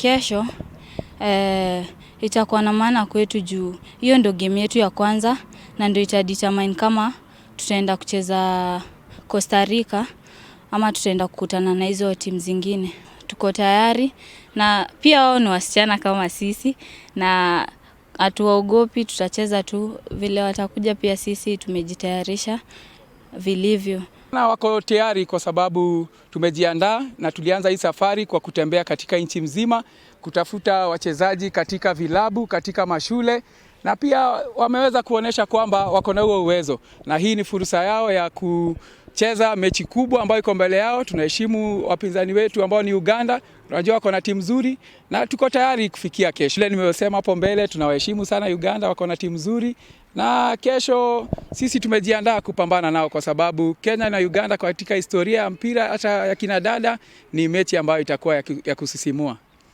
kesho itakuwa na maana kwetu juu hiyo ndo game yetu ya kwanza na ndio itadetermine kama tutaenda kucheza Costa Rica ama tutaenda kukutana na hizo timu zingine. Tuko tayari na pia wao ni wasichana kama sisi na hatuwaogopi, tutacheza tu vile watakuja. Pia sisi tumejitayarisha vilivyo. Na wako tayari kwa sababu tumejiandaa na tulianza hii safari kwa kutembea katika nchi mzima kutafuta wachezaji katika vilabu, katika mashule na pia wameweza kuonyesha kwamba wako na huo uwezo, na hii ni fursa yao ya kucheza mechi kubwa ambayo iko mbele yao. Tunaheshimu wapinzani wetu ambao ni Uganda, tunajua wako na timu nzuri na tuko tayari kufikia kesho. Ile nimesema hapo mbele, tunawaheshimu sana Uganda, wako na timu nzuri na kesho sisi tumejiandaa kupambana nao kwa sababu Kenya na Uganda katika historia ya mpira hata ya kina dada ni mechi ambayo itakuwa ya kusisimua.